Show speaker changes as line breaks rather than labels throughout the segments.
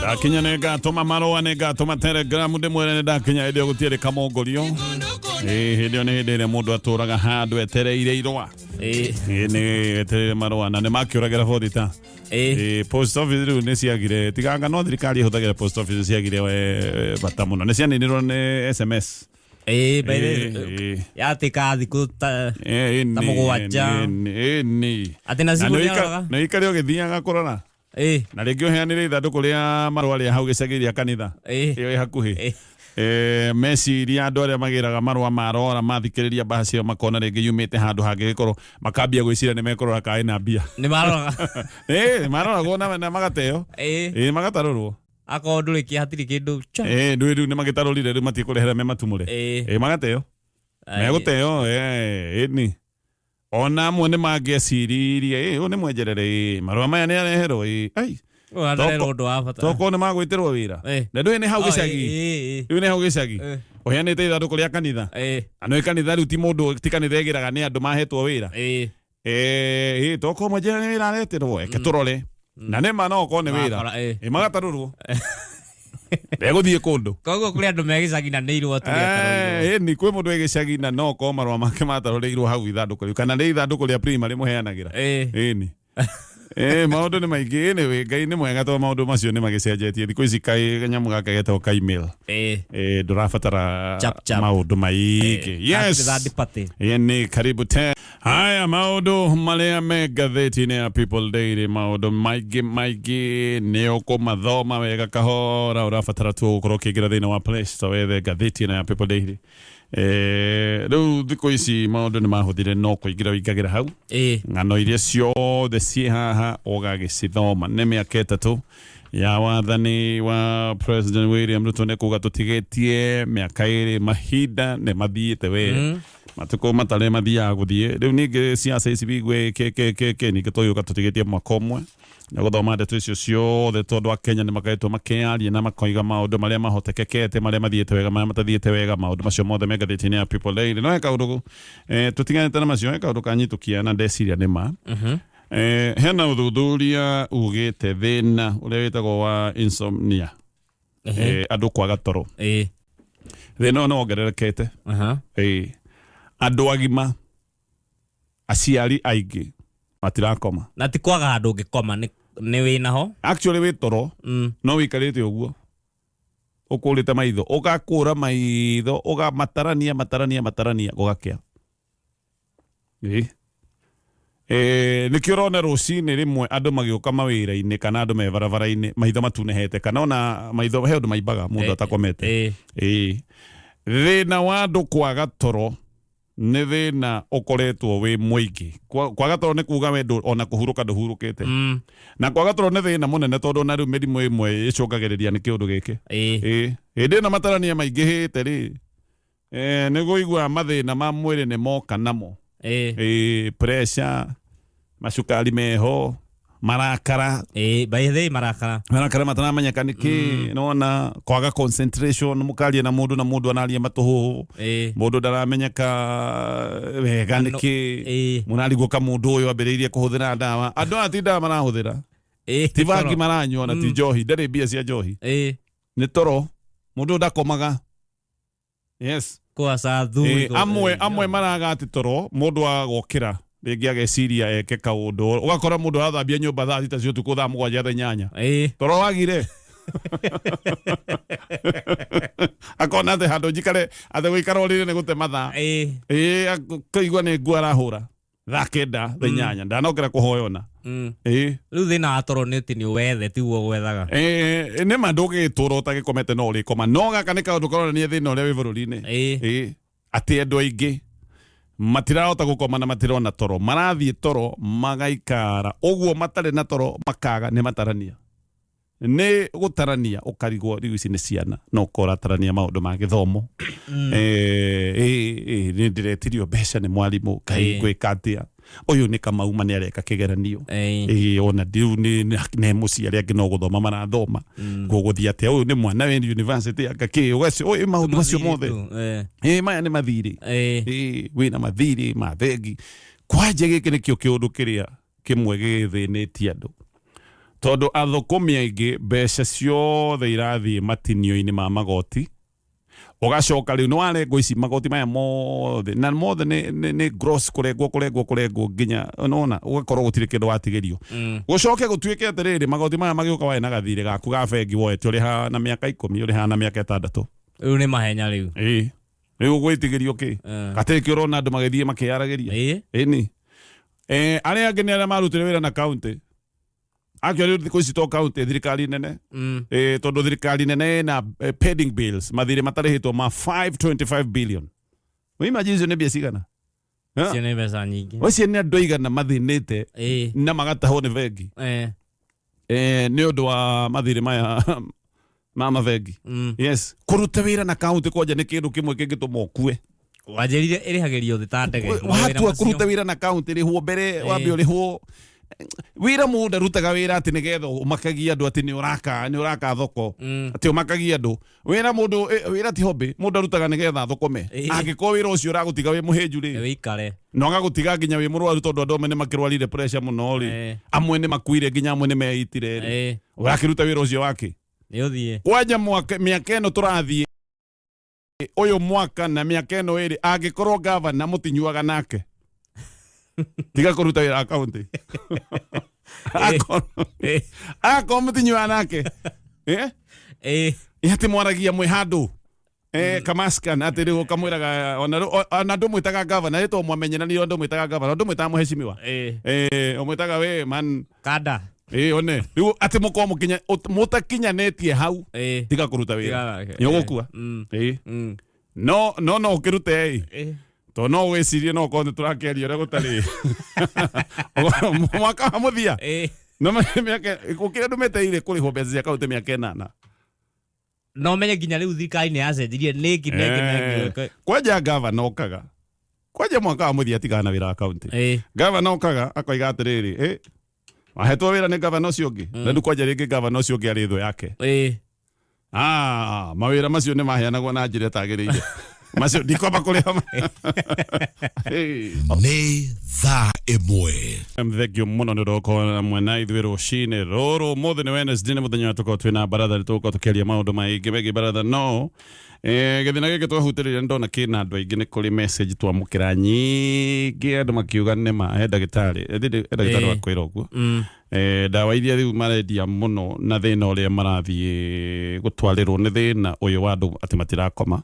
Ndakinya nĩ ngatũma marũa, nĩ ngatũma telegram ndĩmwĩre nĩ ndakinya. Hĩndĩ ĩyo gũtiarĩ kamongorio. Ĩĩ, hĩndĩ ĩyo nĩ hĩndĩ ĩrĩa mũndũ atũraga handũ etereire irũa. Ĩĩ, nĩ etereire marũa na nĩ makĩũragĩra bũthita. Ĩĩ, post office rĩu nĩ ciagire, tiganga no thirikari ĩhũthagĩra post office, ciagire bata mũno, nĩ cianinirwo nĩ SMS.
Ĩĩ, by the yatĩka thikũ ta ta mũgwanja.
Ĩni.
Atĩ na cibũ nĩaroraga.
Na ikare ũgĩthiaga kũrora. Na rĩngĩ ũheanĩre ithandũkũ rĩa marũa rĩa hau gĩcagi rĩa kanitha ĩyo ĩ hakuhĩ. Meciria andũ arĩa magĩraga marũa marora mathikĩrĩria mbaca ĩyo makona rĩngĩ yumĩte handũ hangĩgĩkorwo, makambia gwĩciria nĩ mekũrora kana ĩna mbia.
Nĩ maroraga.
Ĩĩ, maroragwo na magateo. Ĩĩ, magatarũrwo.
Akorwo ndũrĩ kĩ hatirĩ kĩndũ cha.
Ĩĩ, ndũĩ rĩu nĩ magĩtarũrire, rĩu matikũrehera me matumũre. Ĩĩ, magateo. Megũteo, ĩni. Ona amwe nĩ mangĩeciririe, ĩ ũyũ nĩ mwenjerere, ĩ marũa maya nĩ areherwo, ĩ ai.
Ũyũ ararerwo ũndũ wa bata.
Tokorwo nĩ magwĩtĩrwo wĩra. Na ndũĩ nĩ hau
Oh,
gĩcagi.
ĩĩ, ĩĩ.
Rĩu nĩ hau gĩcagi. Ũheanĩte ithandũkũ rĩa kanitha. Na nĩ kanitha rĩu ti mũndũ, ti kanitha ĩgĩraga, nĩ andũ mahetwo wĩra. Ĩ tokorwo mwenjerere nĩ wĩra aretĩrwo, eke tũrore. Na nĩ ma no okorwo nĩ wĩra.
Makora, ĩĩ.
Ĩ magatarũrwo. Ndegũthiĩ kũndũ.
Koguo kũrĩ andũ me gĩcagi na nĩ irũa tu rĩatarũrirwo.
Ĩni kwĩ mũndũ wĩ gĩcagi na no okorwo marũa make matarũrĩirwo hau ithandũkũ rĩu, kana nĩ ithandũkũ rĩa primary mũheanagĩra. Ĩni. Maũndũ nĩ maingĩ. Anyway, Ngai nĩ mwega tondũ maũndũ macio nĩ magĩcenjetie thikũ ici. Kaĩ kanyamũ gaka getagwo ka email. Ndũrabatara
Chap, chap.
maũndũ maingĩ. Yes.
Third party.
Ĩni, karibu te. Haya, maũndũ marĩa me ngathĩti-inĩ ya People Daily, maũndũ maingĩ maingĩ nĩ ũkũmathoma wega kahora. Ũrabatara tu gũkorwo ũkĩingĩra thĩinĩ wa Play Store wethe ngathĩti ĩno ya People Daily. Rĩu thikũ ici maũndũ nĩ mahũthire, no kũingĩra ũingagĩra hau, ng'ano iria ciothe ciĩ haha ũgagĩcithoma. Nĩ mĩaka 3 ya wathani wa President William Ruto, nĩ kuga tũtigĩtie mĩaka 2, mahinda nĩ mathiĩte we. Matukũ matarĩ mathiaga gũthiĩ. Rĩu ningĩ ciaca ici wigue kĩ kĩ kĩ kĩ, ningĩ tũgĩũka tũtigĩtie mwaka ũmwe na gũthoma ndeto icio ciothe, tondũ akenya nĩ makoretwo makĩaria na makoiga maũndũ marĩa mahotekekete, marĩa mathiĩte wega, marĩa matathiĩte wega. Maũndũ macio mothe me ngathĩti-inĩ ya People Daily. No he kaũndũ tũtiganĩte na macio, he kaũndũ kanyitũkia na ndeciria nĩ ma. Hena ũthuthuria ugĩte thĩna ũrĩa wĩtagwo wa insomnia, andũ kwaga toro, thĩna ũyũ nĩ wongererekete. Andũ agima, aciari aingĩ matirakoma.
Na ti kwaga handũ ũngĩkoma, nĩ wĩ naho.
Actually wĩ toro, no wĩikarĩte ũguo ũkũrĩte maitho, ũgakũra maitho, ũgamatarania matarania matarania, gũgakĩa. Ĩĩ. Nĩkĩo ũrona rũcinĩ rĩmwe andũ magĩũka mawĩra-inĩ kana andũ me barabara-inĩ maitho matunĩhĩte, kana ona maitho he ũndũ maimbaga mũndũ atakomete. Ĩĩ. Thĩna wa andũ kwaga toro nĩ thĩna ũkoretwo wĩ mũingĩ. Kwaga toro nĩ kuga we ona kũhurũka ndũhurũkĩte. Na kwaga toro nĩ thĩna mũnene, tondũ ona rĩu mĩrimũ ĩmwe ĩcũngagĩrĩria nĩ kĩũndũ gĩkĩ. Ĩĩ. Hĩndĩ ĩno matarania maingĩhĩte rĩ, nĩ kũigua mathĩna ma mwĩrĩ nĩ moka namo. Pressure, macukari meho, marakara.
Ĩĩ, by the way, marakara.
Marakara mataramenyeka nĩkĩ. Nĩwona kwaga concentration, mũkaria na mũndũ na mũndũ araria matũhũhũ. Mũndũ ndaramenyeka wega nĩkĩ. Mũrarigwo ka mũndũ ũyũ ambĩrĩirie kũhũthĩra ndawa. Andũ aya ti ndawa marahũthĩra, ti bangi maranyua, na ti njohi, ndarĩ mbia cia njohi. Nĩ toro, mũndũ ũyũ ndakomaga. Yes.
Kwaca thuri.
Amwe maraga atĩ toro, mũndũ agokĩra rĩngĩ ageciria eke kaũndũ, ũgakora mũndũ arathambia nyũmba thaa 6 cia ũtukũ, thaa 7, thaa 8. Toro wagire, akona atĩ handũ njikare atĩ gũikara ũrĩrĩ nĩ gũte mathaa. Ĩĩ, akaigua nĩ nguo arahũra thaa 9, thaa 8, ndanokĩra kũhoya ona. Ĩĩ.
Rĩu thĩna wa toro nĩ atĩ nĩ ũwethe, tiguo gwethaga.
Nĩ ma ndũgĩtũra ũtagĩkomete, no ũrĩkoma, no gaka nĩ kaũndũ karonania thĩna ũrĩa wĩ bũrũri-inĩ. Ĩĩ, atĩ andũ aingĩ matirahota gũkoma na matirona toro, marathiĩ toro magaikara ũguo matarĩ na toro, makaga nĩ matarania, nĩ gũtarania, ũkarigwo rĩu ici nĩ ciana no ũkorwo ũratarania maũndũ ma gĩthomo. Nĩ ndĩretirio mbeca nĩ mwarimũ, kaĩ ngwĩka atĩa? Ũyũ nĩ kamauma nĩ areka kĩgeranio. Ona rĩu nĩ mũciĩ, arĩa angĩ no gũthoma marathoma, gũgũthiĩ atĩa? Ũyũ nĩ mwana wĩ university, anga kĩ, ũyũ maũndũ macio mothe. Maya nĩ mathirĩ. Wĩna mathirĩ ma bengi kwanja. Gĩkĩ nĩkĩo kĩũndũ kĩrĩa kĩmwe gĩthĩnĩtie andũ. Tondũ athũkũmi aingĩ mbeca ciothe irathiĩ matinio-inĩ ma magoti, ũgacoka rĩu nĩ warengwo ici magoti maya mothe na mothe nĩ gross, kũrengwo kũrengwo kũrengwo nginya nona ũgakorwo gũtirĩ kĩndũ watigĩrio. Gũcoke gũtuĩke atĩrĩrĩ, magoti maya magĩũka warĩ na gathirĩ gaku ga bengi woete ũrĩhaga na mĩaka 10, ũrĩhaga na mĩaka 6.
Rĩu nĩ mahenya rĩu.
Ĩĩ, rĩu ũgwĩtigĩrio kĩ? Gatirĩ kĩ ũrona andũ magĩthiĩ makĩyaragĩria. Ĩni arĩa angĩ nĩ arĩa marutire wĩra na county. Actually thikũ ici to county, thirikari nene. Tondũ thirikari nene ĩna pending bills, mathirĩ matarĩhĩtwo ma 525 billion. Imagine icio nĩ mbia cigana?
Icio nĩ mbeca nyingĩ.
Ũcio nĩ andũ aigana mathĩnĩte na magatahwo nĩ bengi nĩ ũndũ wa mathirĩ maya ma mabengi. Yes, kũruta wĩra na county kwanja nĩ kĩndũ kĩmwe kĩngĩtũma ũkue.
Wanjĩrire ĩrĩhagĩrio thĩ ta ndege.
Watua kũruta wĩra na county, rĩhwo mbere, wambe ũrĩhwo wĩra. Mũndũ arutaga wĩra atĩ nĩgetha ũmakagie andũ atĩ nĩ ũraka thoko, atĩ ũmakagie andũ wĩra. Mũndũ wĩra ti hobby, mũndũ arutaga nĩgetha athũkũme. Angĩkorwo wĩra ũcio ũragũtiga wĩ mũhĩnju rĩ,
wĩikare.
Na ũgagũtiga nginya wĩ mũrwaru, tondũ andũ amwe nĩ makĩrwarire pressure mũno rĩ, amwe nĩ makuire, nginya amwe nĩ meitire rĩ, ũrakĩruta wĩra ũcio wake?
Nĩ ũthiĩ.
Kwanja mwaka, mĩaka ĩno tũrathiĩ, ũyũ mwaka na mĩaka ĩno ĩrĩ, angĩkorwo gavana mũtinyuaga nake, tiga kũruta wĩra wa kaunti. Akorwo mũtinyuaga nake, atĩ mwaragia mwĩ handũ kamaskan, atĩ rĩu ũkamwĩraga ona ona ndũmwĩtaga gavana rĩ, to mwamenyeranire, ndũmwĩtaga gavana, ndũmwĩtaga mũhecimiwa. Ũmwĩtaga we man.
Kada.
One rĩu atĩ mũkorwo mũkinya mũtakinyanĩtie hau, tiga kũruta wĩra, nĩ ũgũkua. No no ũkĩrute ĩ, to no wĩcirie no ũkorwo nĩ tũrakĩaria ũrĩa gũtarĩ mwaka wa mũthia. No mĩaka gũkĩrĩ andũ metereire kũrĩhwo mbeca cia kaunti mĩaka 8.
No menye nginya rĩu thirikari nĩ yacenjirie nĩngĩ nĩngĩ nĩngĩ.
Kwanja gavana okaga kwanja mwaka wa mũthia tigana na wĩra wa kaunti. Gavana okaga akoiga atĩrĩrĩ, wahetwo wĩra nĩ gavana ũcio ũngĩ, na rĩu kwanja rĩngĩ gavana ũcio ũngĩ arĩ thũ yake. Ah, mawĩra macio nĩ maheanagwo na njĩra ĩtagĩrĩire, macio ndikwamba kũrĩha. Hey.
Nĩ thaa 1.
Thengio mũno nĩ ũndũ wa gũkorwo mwena ithuĩ rũcinĩ rũrũ. Ũmũthĩ nĩ Wednesday, nĩ mũthenya wa tũkorwo twĩna baratha, nĩ tũgũkorwo tũkĩaria maũndũ maingĩ megiĩ baratha, no gĩthĩna gĩkĩ twahutĩrĩria nĩ ndona kĩna andũ aingĩ. Nĩ kũrĩ message twamũkĩra nyingĩ, andũ makiuga nĩma he ndagĩtarĩ, he ndagĩtarĩ wa kwĩra ũguo. Ndawa iria rĩu marendia mũno na thĩna ũrĩa marathiĩ gũtwarĩrwo nĩ thĩna ũyũ wa andũ atĩ matirakoma,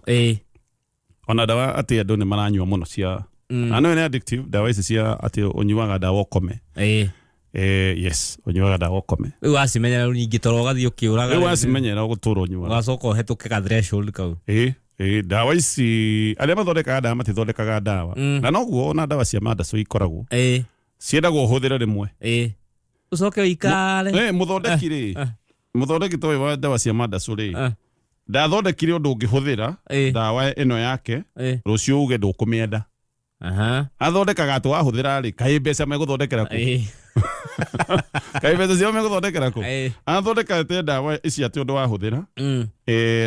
ona ndawa atĩ andũ nĩ maranyua mũno cia na no nĩ addictive, ndawa ici cia atĩ ũnyuaga ndawa ũkome. Yes, ũnyuaga ndawa ũkome.
Rĩu wacimenyera, rĩu ningĩ toro ũgathiĩ ũkĩũraga.
Rĩu wacimenyera ũgũtũra ũnyuaga.
Ũgacoka ũhetũke ka threshold kau.
Ĩ ndawa ici, arĩa mathondekaga ndawa matithondekaga ndawa na noguo ona ndawa cia mandacu ikoragwo ciendagwo ũhũthĩre rĩmwe.
Ũcoke ũikare.
Mũthondeki rĩ, mũthondeki toĩ wa ndawa cia mandacu rĩ, ndathondekire ũndũ ũngĩhũthĩra ndawa ĩno yake rũciũ uge ndũkũmĩenda. Athondekaga atĩ wahũthĩra rĩ, kaĩ mbeca megũthondekera kũ? Kaĩ mbeca ciao megũthondekera kũ? Athondekete ndawa ici atĩ ũndũ wahũthĩra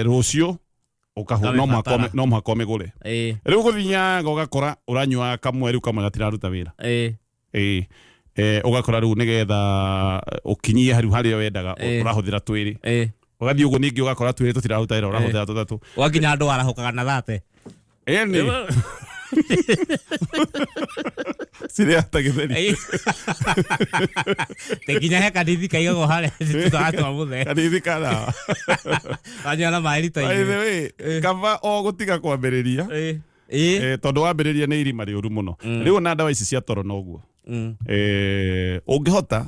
rũciũ no mũhaka
Ũkamĩbatara.
No mũhaka ũmĩgũre. Rĩu gũthiaga ũgakora ũranyuaga kamwe, rĩu kamwe gatiraruta wĩra. Ũgakora rĩu nĩgetha ũkinyie hau harĩa wendaga, ũrahũthĩra twĩrĩ. Ũgathiĩ ũguo ningĩ ũgakora twĩrĩ tũtiraruta wĩra, ũrahũthĩra tũtatũ.
Wakinya andũ warahũkaga na thate.
Ĩni cirĩa ta gĩtheri.
Te nginya he kandithi kaigagwo harĩa thutha wa twa mũthee.
Kandithi ka ndawa.
Wanyua na maĩ rita
By the
igĩrĩ.
way, kaba o gũtiga kwambĩrĩria. Tondũ wambĩrĩria nĩ irima rĩũru mũno. Rĩu ona ndawa ici cia toro noguo. Ũngĩhota,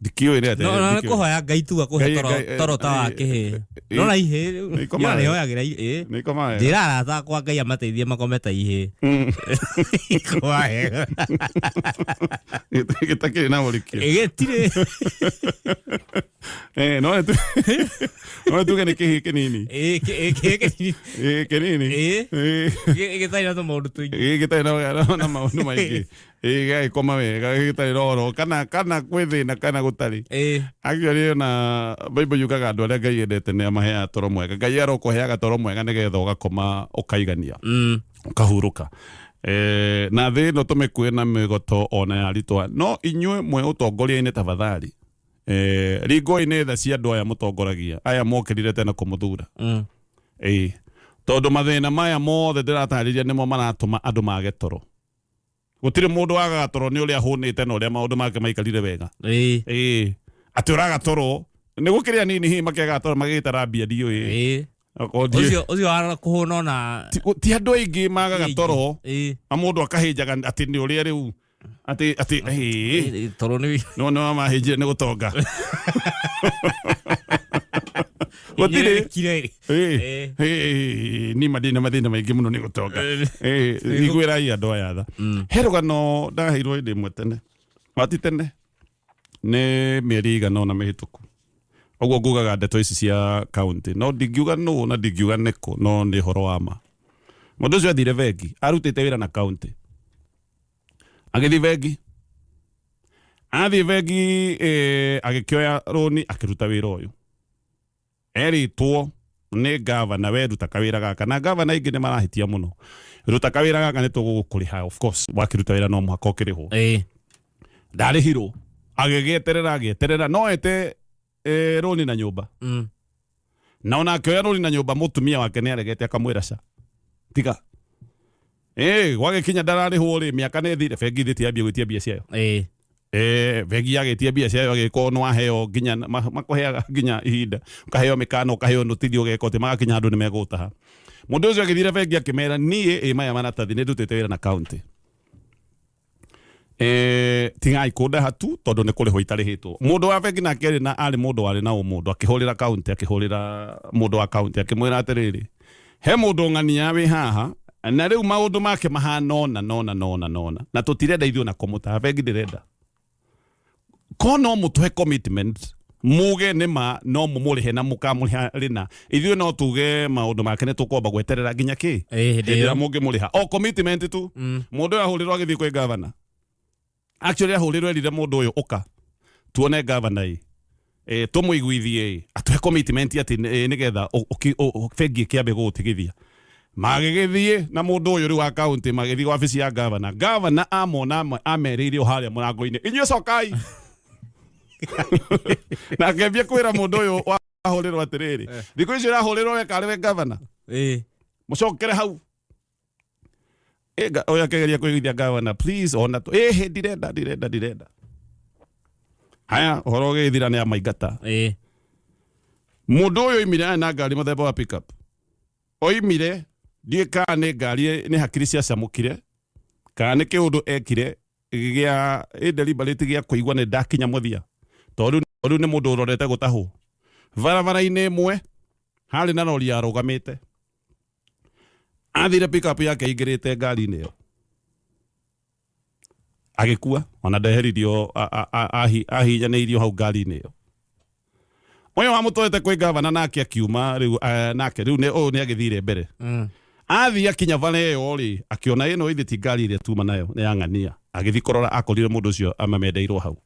ndikĩũĩ nĩ atĩa.
No no nĩ
ndikĩũĩ.
kũhoya Ngai tu akũhe toro,
Ngai,
toro ta wa kĩhĩ. No na ihĩ rĩu.
Nĩ ikoma
Nĩ
wega.
hoyagĩra
Nĩ ikoma wega.
Njĩra arata akwa Ngai amateithie makome ta ihĩ. Ikoma wega.
Gĩtakĩrĩ na ũrikio.
Gĩtirĩ.
No nĩ tuge nĩ kĩhĩ kĩnini.
Kĩhĩ.
Kĩnini.
Gĩtarĩ na tũmaũndũ tũingĩ.
Gĩtarĩ na maũndũ maingĩ. Gĩgagĩkoma wega gĩtarĩ na ũhoro kana kwĩ thĩna kana gũtarĩ. Actually ona Bible yugaga andũ arĩa Ngai endete nĩ amaheaga toro mwega. Ngai arokũheaga toro mwega nĩgetha ũgakoma ũkaigania, ũkahurũka. Na thĩ ĩno tũmĩkue na mĩgoto ona yaritũha, no inyuĩ mwĩ ũtongoria-inĩ, tafadhali. Ringoi nĩ tha cia andũ aya mũtongoragia aya mokĩrire tene kũmũthura. Ĩĩ, tondũ mathĩna maya mothe ndĩratarĩria nĩmo maratũma andũ mage toro. Gũtirĩ mũndũ wagaga toro nĩ ũrĩa ahũnĩte na ũrĩa maũndũ make maikarire wega. Ĩĩ, atĩ ũraga toro nĩ gũkĩrĩ anini hihi makĩagaga toro magĩgĩtara mbia ndiũĩ. Okorwo ndiũĩ.
Ũcio wa kũhũna ona
Ti andũ aingĩ magaga toro na mũndũ akahĩnjaga atĩ nĩ ũrĩa rĩu atĩ ĩĩ.
Toro nĩ
no nĩ wamahĩnjire nĩ gũtonga gũtirĩ.
Kire.
Ĩĩ, ĩĩ, niĩ ma ndĩ na mathĩna maingĩ mũno nĩ gũtonga. Ĩĩ, iguĩrai andũ aya tha. He rũgano ndaheirwo hĩndĩ ĩmwe tene, wati tene nĩ mĩeri ĩigana ũna mĩhĩtũku ũguo. Ngugaga ndeto ici cia kaunti, no ndingiuga nũ na ndingiuga nĩkũ, no nĩ ũhoro wa ma. Mũndũ ũcio athire bengi, arutĩte wĩra na kaunti, agĩthiĩ bengi, athiĩ bengi agĩkĩoya rũni, akĩruta wĩra ũyũ erĩtwo nĩ gavana, we ruta kawĩra gaka. Na gavana aingĩ nĩ marahĩtia mũno. Ruta kawĩra gaka nĩ tũgũgũkũrĩha. Of course wakĩruta wĩra no mũhaka ũkĩrĩhwo. Ndarĩhirwo, agĩgĩeterera, agĩeterera no ete rũni na nyũmba. Na ona akĩoya rũni na nyũmba, mũtumia wake nĩ aregete, akamwĩra ca tiga. Gwagĩkinya ndararĩhwo rĩ, mĩaka nĩ ĩthire, bengi ithĩtie yambia gwĩtia mbia ciayo. Bengi yagĩtia mbia ciayo, agĩkorwo nĩ waheo nginya makũheaga nginya ihinda, ũkaheo mĩkana, ũkaheo notithi, ũgeka ũtĩ, magakinya handũ nĩ megũgũtaha. Mũndũ ũcio agĩthire bengi akĩmera, niĩ ĩ maya maratathi, nĩ ndutĩte wĩra na kaunti, tigai kũndaha tu tondũ nĩ kũrĩhwo itarĩhĩtwo. Mũndũ wa bengi nake arĩ na arĩ mũndũ warĩ na ũmũndũ, akĩhũrĩra kaunti, akĩhũrĩra mũndũ wa kaunti, akĩmwĩra atĩrĩrĩ, he mũndũ ng'ania wĩ haha na rĩu maũndũ make mahana ũna nona nona nona, na tũtirenda ithuĩ ona kũmũtaha, bengi ndĩrenda ko no mũtũhe commitment muge nĩ ma no mũmũrĩhe na mũkamũrĩha rĩna. Ithuĩ no tuge maũndũ make nĩ tũkwamba gweterera nginya kĩ
Hĩndĩ
hĩndĩ
ĩyo.
ĩrĩa mũngĩmũrĩha, o commitment tu. Mũndũ ũyũ ahũrĩrwo agĩthiĩ kwĩ gavana, actually ahũrĩrwo erire mũndũ ũyũ, ũka tuone gavana ĩ tũmũiguithie ĩ atũhe commitment atĩ nĩgetha bengi ĩkĩambe gũgũtigithia. Magĩgĩthiĩ na mũndũ ũyũ rĩu wa kaunti, magĩthiĩ wabici ya gavana. Gavana amona amerĩire o harĩa mũrango-inĩ, inyuĩ cokai, na akĩambia kwĩra mũndũ ũyũ wahũrĩrwo atĩrĩrĩ, thikũ icio ũrahũrĩrwo we karĩ we gavana, mũcokere hau. Ũyũ akĩgeria kwĩguithia gavana, please, ona tu ĩhĩ, ndirenda, ndirenda, ndirenda. Haya, ũhoro ũgĩthira nĩ amaingata. Mũndũ ũyũ oimire arĩ na ngari mũthemba wa pickup, oimire ndiũĩ kana nĩ ngari nĩ hakiri ciacamũkire kana nĩ kĩũndũ ekire gĩa deliberate gĩa kũigua nĩ ndakinya mũthia, tondũ rĩu nĩ mũndũ ũrorete gũtahwo. Barabara-inĩ ĩmwe harĩ na rori yarũgamĩte, athire pickup yake aingĩrĩte ngari-inĩ ĩyo, agĩkua. Ona ndeheririo, ahinyanĩirio hau ngari-inĩ ĩyo. Ũyũ wamũtwarĩte kwĩ gavana nake akiuma rĩu, nake rĩu ũyũ nĩ agĩthire mbere. Athiĩ akinya bara ĩyo rĩ, akĩona ĩno ithĩ ti ngari ĩrĩa tuma nayo, nĩ ya ng'ania. Agĩthiĩ kũrora, akorire mũndũ ũcio amamendeirwo hau.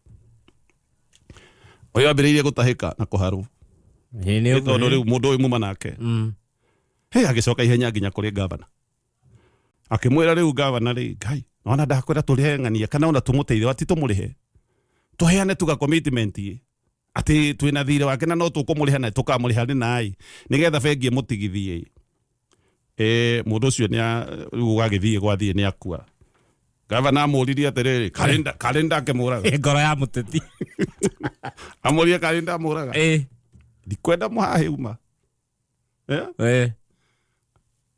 Ũyũ ambĩrĩirie gũtahĩka na kũharwo.
Nĩ
tondũ rĩu mũndũ ũyũ muma nake. Hey, agĩcoka ihenya nginya kũrĩ gavana, akĩmwĩra, rĩu gavana rĩ, ngai ona ndakwĩra tũrĩhe ng'ania kana ona tũmũteithie, ati tũmũrĩhe, tũheane tuga commitment ĩ atĩ twĩna thirĩ wake na no tũkũmũrĩha na tũkamũrĩha rĩna ĩ nĩgetha bengi ĩmũtigithie ĩ. Mũndũ ũcio nĩ rĩu gagĩthiĩ gwathiĩ nĩ akua. Gavana amũririe atĩrĩrĩ, karĩ ndakĩmũraga?
Ngoro ya mũteti.
Amũrie karĩ ndamũraga? Ndikwenda mũhahe uma.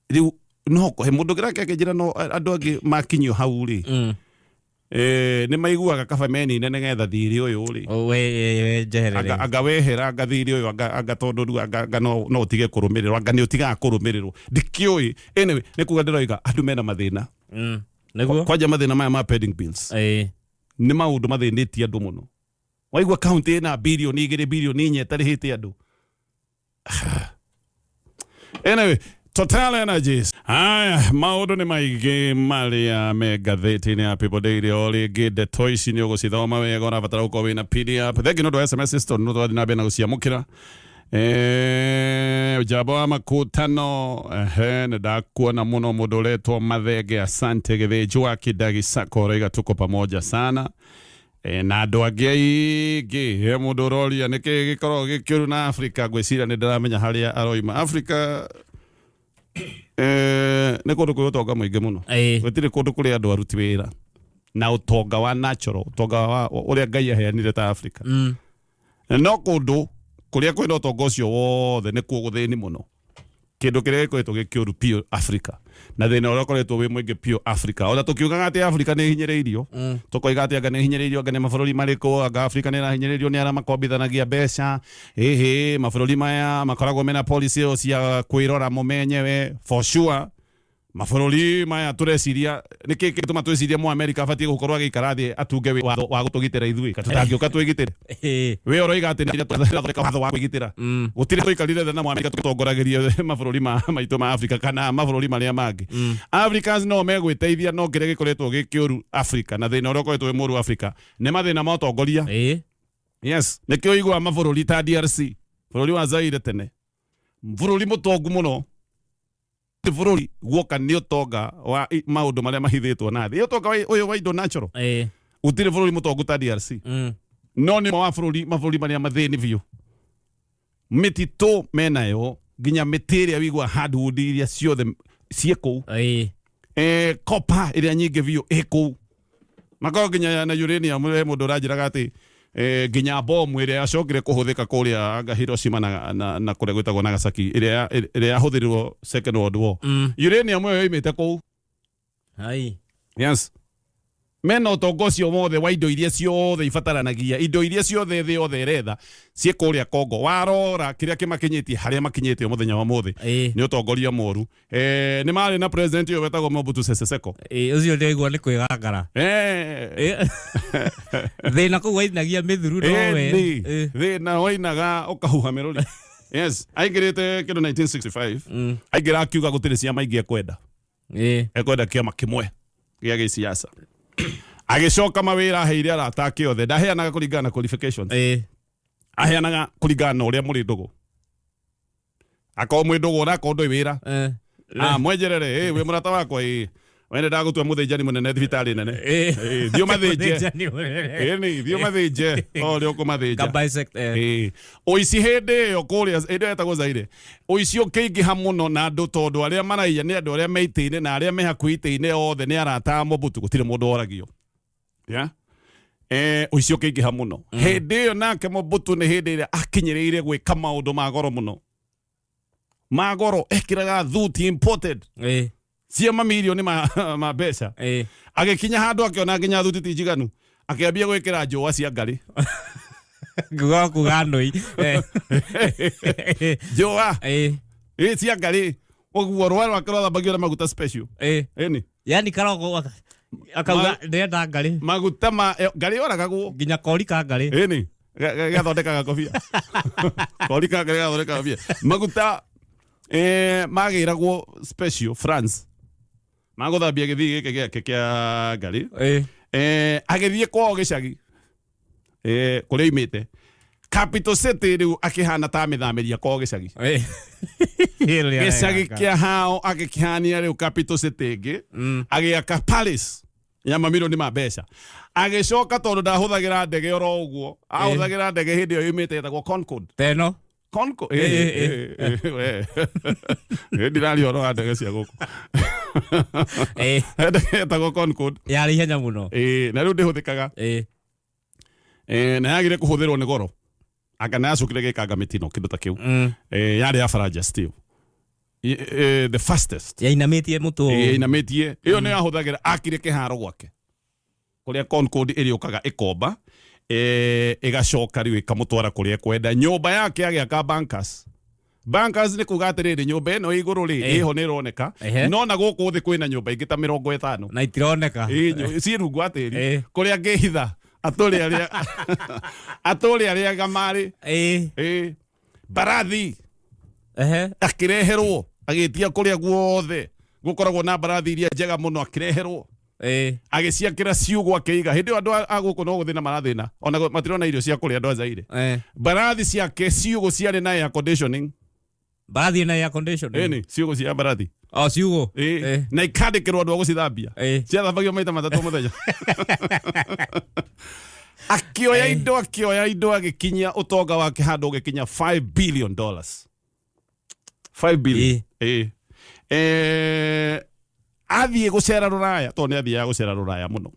Rĩu no he mũndũ kĩrake akĩnjĩra no andũ angĩ makinyio hau rĩ, nĩ maiguaga kaba menine nĩgetha thirĩ ũyũ rĩ
We njeherere.
Anga wehera, anga thirĩ ũyũ, anga tondũ rĩu anga no ũtige kũrũmĩrĩrwo, anga nĩ ũtigaga kũrũmĩrĩrwo, ndikĩũĩ. Anyway, nĩ kuga ndĩroiga andũ mena mathĩna.
Nĩguo.
Kwanja mathĩna maya ma pending bills nĩ maũndũ mathĩnĩtie andũ mũno. Waigua kaunti ĩna birioni 2, birioni 4 ĩtarĩhĩte andũ. Anyway, Total Energies. Haya, maũndũ nĩ maingĩ marĩa me ngathĩti-inĩ ya People Daily. O rĩngĩ ndeto ici nĩ ũgũcithoma wega, ũrabatara gũkorwo wĩna PDF. Thengi nĩ ũndũ wa SMS tondũ nĩ tũrathiĩ na mbere na gũciamũkĩra. Jambo wa makutano, ehe, nĩ ndakuona mũno. Mũndũ ũretwo Mathenge, asante. Gĩthĩnjũ wa Kidagi Sacco ũroiga tuko pamoja sana. Na andũ angĩ aingĩ. He mũndũ ũroria nĩkĩ gĩkoragwo gĩkĩũru na Africa. Ngwĩciria nĩ ndĩramenya harĩa aroima. Africa nĩ kũndũ kwĩ ũtonga mũingĩ mũno. Gũtirĩ kũndũ kũrĩ andũ aruti wĩra na ũtonga wa natural, ũtonga wa ũrĩa Ngai aheanire ta Africa. No kũndũ kũrĩa kwĩna ũtonga ũcio wothe nĩkuo gũthĩni mũno. Kĩndũ kĩrĩa gĩkoretwo gĩkĩũru biũ Africa na thĩna ũrĩa ũkoretwo wĩ mũingĩ biũ Africa, ona tũkiugaga atĩ Africa nĩ hinyĩrĩirio, tũkoiga atĩ anga nĩ hinyĩrĩirio, anga nĩ mabũrũri marĩkũ, anga Africa nĩ ĩrahinyĩrĩrio nĩ arĩa makombithanagia mbeca. Ĩhĩ, mabũrũri maya makoragwo mena policy ĩyo cia kwĩrora mo menyewe. For sure mabũrũri maya tũreciria nĩkĩ gĩtũma twĩcirie mu America abatiĩ gũkorwo agĩikara thĩ atunge watho wa gũtũgitĩra ithuĩ tũtangĩũka twĩgitĩre. We ũroiga atĩ nĩthondeka watho wa kwĩgitĩra. Gũtirĩ tũikarire thĩ na mu America tũtongoragĩrie mabũrũri ma maitũ ma Africa kana mabũrũri marĩa mangĩ. Africans no megwĩteithia, no kĩrĩa gĩkoretwo gĩ kĩũru Africa na thĩna ũrĩa ũkoretwo wĩ mũũru Africa nĩ mathĩna ma ũtongoria. Yes, nĩkĩo ũiguaga mabũrũri ta DRC, bũrũri wa Zaire tene, bũrũri mũtongu mũno, bũrũri guoka nĩ ũtonga wa maũndũ marĩa mahithĩtwo na thĩ, ũtonga ũyũ wa indo natural. Gũtirĩ bũrũri mũtongu ta DRC. No nĩ wa bũrũri mabũrũri marĩa mathĩni biũ. Mĩtitũ menayo, nginya mĩtĩ ĩrĩa wĩigua hardwood iria ciothe ciĩ kũu. Copper ĩrĩa nyingĩ biũ ĩ kũu, makorwo nginya na uranium. He mũndũ ũranjĩraga atĩ nginya bomu ĩrĩa yacokire kũhũthĩka kũrĩa anga Hiroshima na kũrĩa gwĩtagwo Nagasaki, ĩrĩa yahũthĩrirwo Second World War, uranium ĩyo yoimĩte kũu.
Hai.
Yes, mena ũtonga ũcio wothe wa indo iria ciothe ibataranagia, indo iria ciothe thĩ yothe ĩretha ciĩ kũrĩa Kongo. Warora kĩrĩa kĩmakinyĩtie harĩa makinyĩte mũthenya wa mũthĩ nĩ ũtongoria mũru. Nĩ marĩ na president ũyũ wetagwo Mobutu Sese Seko.
Ũcio ndĩraigua nĩ kwĩgangara. Thĩna kũu wainagia mĩthuru nowe.
Ĩni, thĩna wainaga ũkahuha mĩrũri. Yes, aingĩrĩte kĩndũ 1965. Aingĩra akiuga gũtirĩ ciama ingĩ ekwenda, ekwenda kĩama kĩmwe gĩa gĩsiasa. Agĩcoka mawĩra aheire arata ake othe, ndaheanaga kũringana na qualifications, aheanaga kũringana na ũrĩa mũrĩ ndũgũ. Akorwo mwĩ ndũgũ, ona akorwo ndũĩ wĩra, ah, mwenjerere, wĩ mũrata wakwa, wene ndagũtua mũthĩnjani mũnene thibitarĩ nene. Thiĩ ũmathĩnje.
Mũthĩnjani mũnene.
Ĩni, thiĩ ũmathĩnje o ũrĩa ũkũmathĩnja.
Ka bisect.
Ũici hĩndĩ ĩyo kũrĩa, hĩndĩ ĩyo yetagwo Zaire, ũici ũkĩingĩha mũno na andũ, tondũ arĩa maraiya nĩ andũ arĩa me itĩ-inĩ na arĩa me hakuhĩ itĩ-inĩ othe nĩ arata a Mobutu, gũtirĩ mũndũ woragio. Yeah? Ũici ũkĩingĩha mũno hĩndĩ ĩyo. Nake Mobutu nĩ hĩndĩ ĩrĩa akinyĩrĩire gwĩka maũndũ ma goro mũno, ma goro, ekĩraga thuti imported cia mamirioni ma mbeca. Agĩkinya handũ akĩona nginya thuti ti njiganu, akĩambia gwĩkĩra njũa cia ngarĩ.
Kuga nũi.
Njũa cia ngarĩ ũguo, rũa rwake rwathambagio na maguta special. Ĩni.
Yani karoko akauga ndĩrenda ngarĩ.
Maguta ma ngarĩ yoragagwo.
Nginya kori ka ngarĩ.
Ĩni, gathondekaga kobia, kori ka ngarĩ gathondekaga kobia. Maguta magĩragwo special France magũthambia gĩthii gĩkĩ gĩake kĩa ngarĩ. Agĩthiĩ kwao gĩcagi, kũrĩa oimĩte Capital City, rĩu akĩhana ta amĩthamĩria kwao gĩcagi. Gĩcagi kĩa hao agĩkĩhania rĩu Capital City ĩngĩ. Agĩaka palace ya mamirioni ma mbeca. Agĩcoka, tondũ ndahũthagĩra ndege oro ũguo, ahũthagĩra ndege hĩndĩ ĩyo yumĩte ĩtagwo Concorde.
Teno.
Concorde. Ndiraria ũhoro wa ndege cia gũkũ. Ndege ĩtagwo Concorde.
Yarĩ ihenya mũno.
Na rĩu ndĩhũthĩkaga. Na yagire kũhũthĩrwo nĩ goro, anga na yacokire gĩkanga mĩtino kĩndũ ta kĩu. Yarĩ ya Faranja still. The fastest.
Yainamĩtie mũtwe.
Inamĩtie ĩyo nĩ yahũthagĩra. Akire kĩharo gwake kũrĩa Concorde ĩrĩũkaga ĩkomba, ĩgacoka rĩu ĩkamũtwara kũrĩa ĩkwenda. Nyũmba yake agĩaka bunkers. Bunkers nĩ kuga atĩrĩrĩ, nyũmba ĩno ĩ igũrũ rĩ, ĩho nĩ ĩroneka, no na gũkũ thĩ kwĩna nyũmba ingĩ ta 50.
Na itironeka.
Ciĩ rungu wa tĩri, kũrĩa angĩhitha atũrĩ arĩa gamarĩ. Mbarathi akĩreherwo, agĩtia kũrĩa guothe gũkoragwo na mbarathi iria njega mũno, akĩreherwo, agĩciakĩra ciugũ, akĩiga. Hĩndĩ ĩyo andũ a gũkũ no gũthĩna marathĩna, ona matirona irio cia kũrĩa andũ a Zaire. Mbarathi ciake ciugũ ciarĩ na air conditioning.
Mbarathi na air conditioning?
Ĩni, ciugũ cia mbarathi.
O ciugũ.
Na ikandĩkĩrwo andũ a gũcithambia. Ciathambagio maita 3 mũthenya. Akĩoya indo, akĩoya indo, agĩkinyia ũtonga wake handũ ũgĩkinya $5 billion, 5 billion. Ĩ. Athiĩ gũcera rũraya, tondũ nĩ athiaga gũcera rũraya mũno,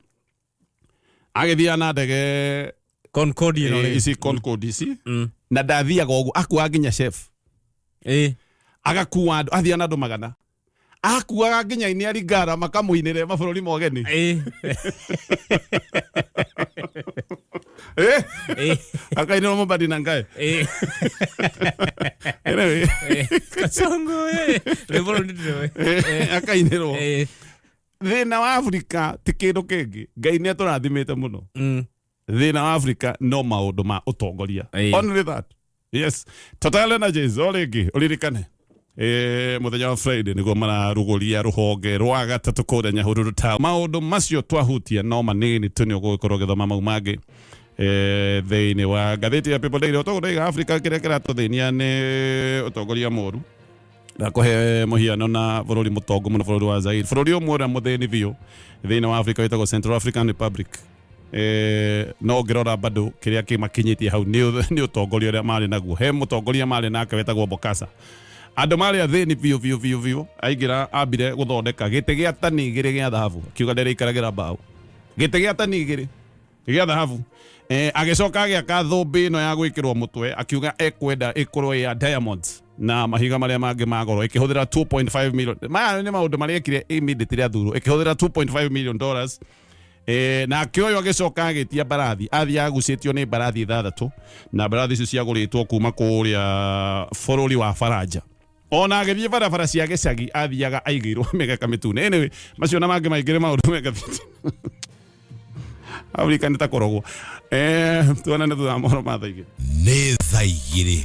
agĩthiaga na ndege.
Concorde ĩno rĩ.
Ici Concorde ici. Na ndathiaga ũguo, akuaga nginya chef. Agakua andũ, athiaga na andũ 100, akuaga nginya ini aringara makamũinĩre mabũrũri ma ũgeni. Akainĩrwo Mobadi na Ngai. Anyway.
Kasongo rwĩmbo rũu nĩ ndĩrũĩ.
Akainĩrwo. Thĩna wa Afrika ti kĩndũ kĩngĩ, Ngai nĩ atũrathimĩte mũno. Thĩna wa Afrika no maũndũ ma ũtongoria. Only that. Yes, Total Energies o rĩngĩ ũririkane mũthenya wa Friday nĩguo mararugũria rũhonge rwa gatatũ kũrĩa Nyahururu town. Maũndũ macio twahutia no manini tu, nĩ ũgũgĩkorwo ũgĩthoma mau mangĩ thĩinĩ wa ngathĩti ya People Daily. Ũtoguo ndaiga, Africa kĩrĩa kĩratũthĩnia nĩ ũtongoria mũru. Ndakũhe mũhiano na bũrũri mũtongu mũno, bũrũri wa Zaire. Bũrũri ũmwe ũrĩa mũthĩni biũ thĩinĩ wa Africa wĩtagwo Central African Republic. No ũngĩrora bado kĩrĩa kĩmakinyĩtie hau nĩ ũtongoria ũrĩa marĩ naguo. He mũtongoria marĩ nake wetagwo Bokassa. Andũ marĩ athĩni biũ biũ biũ biũ. Aingĩra ambire gũthondeka gĩtĩ gĩa tani 2 gĩa thahabu, akiuga ndĩrĩikaragĩra mbaũ. Gĩtĩ gĩa tani 2 gĩa thahabu. Agĩcoka agĩaka thũmbĩ ĩno ya gwĩkĩrwo mũtwe, akiuga ekwenda ĩkorwo ya diamonds na mahiga marĩa mangĩ ma goro, ĩkĩhũthĩra 2.5 million. Maya nĩ maũndũ marĩa ekire immediately athurwo, ĩkĩhũthĩra $2.5 million. Nake ũyũ agĩcoka agĩtia mbarathi, athiaga agucĩtio nĩ mbarathi ithathatũ, na mbarathi icio ciagũrĩtwo kuma kũrĩa bũrũri wa Faranja. Ona agĩthiĩ barabara cia gĩcagi athiaga aigĩirwo mĩgeka mĩtune. Anyway, macio na mangĩ maingĩ nĩ maũndũ me ngathĩti. Afrika nĩ ta kũrogwo. Tuonane thutha wa mohoro ma thaa 2.
Nĩ thaa 2.